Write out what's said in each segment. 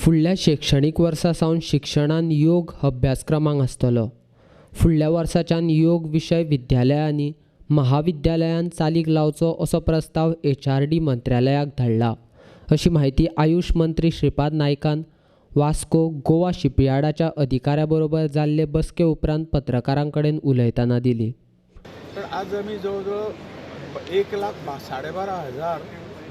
फुडल्या शिक्षणीक वर्सा सावन शिक्षणान योग अभ्यासक्रमांक आसतलो. फुडल्या वर्साच्यान योग विशय विद्यालयांनी महाविद्यालयान चालीक लावचो असो प्रस्ताव HRD मंत्रालयाक धाडला अशी म्हायती आयुष मंत्री श्रीपाद नायकान वास्को गोवा शिपयार्डाच्या अधिकाऱ्या बरोबर जाल्ले बसके उपरांत पत्रकारां कडेन उलयतना दिली. तर आज आमी जवळ जवळ 1,12,500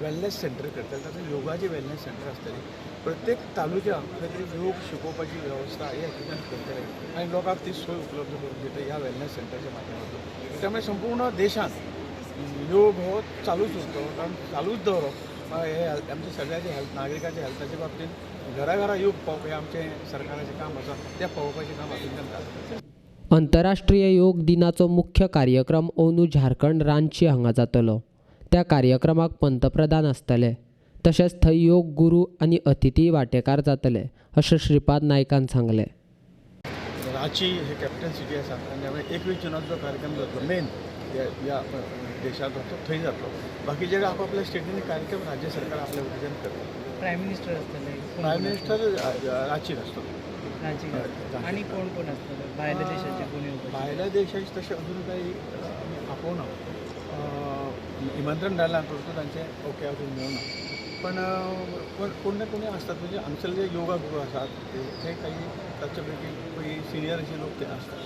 वेलनेस सेंटर करतले. तातूंत योगाची वेलनेस सेंटर आसतली. प्रत्येक तालुक्याक खंय तरी योग शिकोवपाची वेवस्था हे हातूंतल्यान करतले आनी लोकांक ती सोय उपलब्ध करून दितले ह्या वेलनेस सेंटरच्या माध्यमातून. त्यामुळे संपूर्ण देशांत योग हो चालूच उरतलो, कारण चालूच दवरप हे आमच्या सगळ्याचे हेल्थ, नागरिकांच्या हेल्थाच्या बाबतींत घरा घरा योग पावप हें आमचें सरकाराचें काम आसा, तें पावोवपाचें काम हातूंतल्यान जाता. अंतरराष्ट्रीय योग दिनाचो मुख्य कार्यक्रम अंदू झारखंड रांची हांगा जातलो. त्या कार्यक्रमाक पंतप्रधान आसतले, तशेंच थंय योग गुरू आनी अतिथी वांटेकार जातले अशें श्रीपाद नायकान सांगलें. रांची हे कॅपिटल सिटी आसा आनी त्यामुळे 21 जुनाचो कार्यक्रम जातलो मेन ह्या देशांत तो थंय जातलो. बाकीचे आपापल्या स्टेटींनी कार्यक्रम राज्य सरकार आपल्या वतीच्यान करता. प्रायम मिनिस्टर आसतले, प्रायम मिनिस्टर रांचीक आसतलो. रांचीक आनी कोण कोण आसतले? भायल्या देशाचे कोण येवपाचे? भायल्या देशाचे तशें अजून काही आमी आपोवना, निमंत्रण धाडलां परंतु तांचें ओके अजून मेळना. पण कोण ना कोणी आसतात, म्हणजे हांगसरले जे योगा गुरू आसात ते काही ताचे पैकी सिनियर अशे लोक ते आसतात.